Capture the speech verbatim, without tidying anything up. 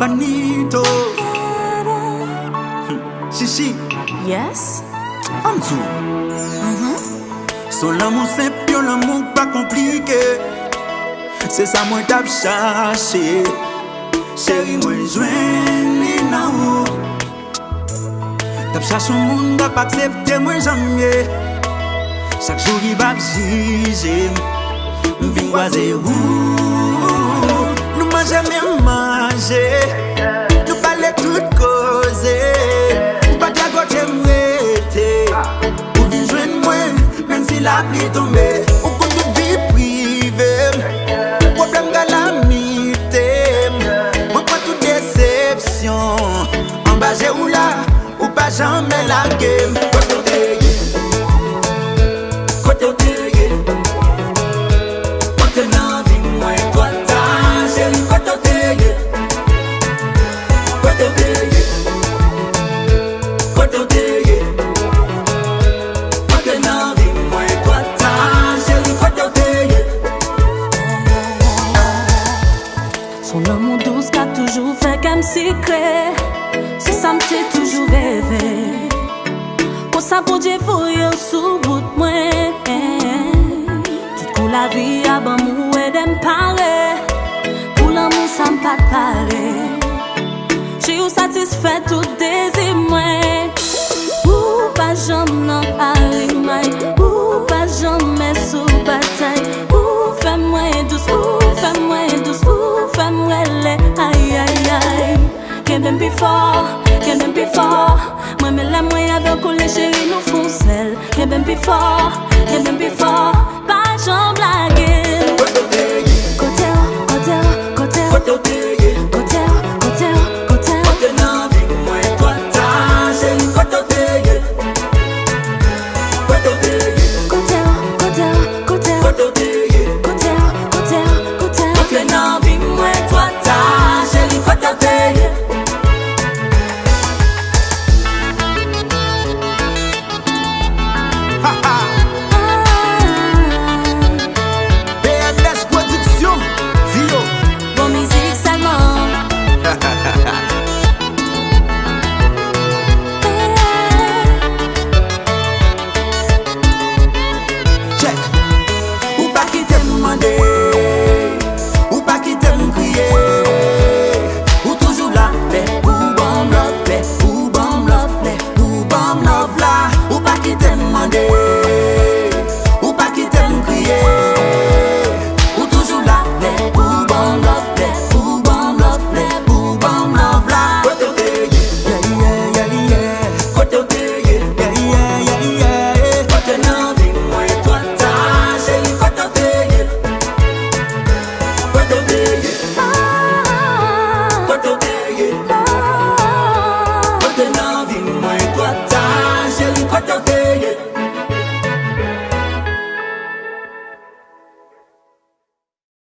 Nito. Chichi. Yes. Ann di w. Se yon lanmou senp, yon lanmou k pa konplike. Se sa mwen t ap chache. Cheri, mwen jwenn li nan ou. T ap chache yon moun k ap aksepte mwen jan m ye. Chak jou li p ap jije m. M vin kwaze ou. Nou manje menm manje. Nou pale tout koze. Ou pa t la kote m rete. Ou vin jwenn mwen, menm si lapli tonbe. Ou konn tout vi prive m. Pwoblèm kalamite m. Mwen pran tout desepsyon. Anba je ou la, ou pa janmen lage m. Kote w te ye? Kote w te ye? Antre nan vi mwen twò ta, cheri, kote w te ye? Kote w te ye? Kote w te ye? Antre nan vi mwen twò ta, cheri, kote w te ye? Se yon lanmou dous k ap toujou fè kè m sikre. Se sa m te toujou reve. Konsa Bondye voye w sou wout mwen. Tout kou lavi a ban m ou ede m pare. Pou lanmou sa m pa t pare. Cheri, ou satisfè tout dezi mwen. Ou pa janm nan arimay. Ou pa janm sou batay. Ou fè mwen dous, ou fè mwen dous, ou fè m rele, ay, ay, ay. Kenbe m pi fò, kenbe m pi fò. Mwen men lè mwen avèk ou lè cheri nou fon sèl. Kenbe m pi fò,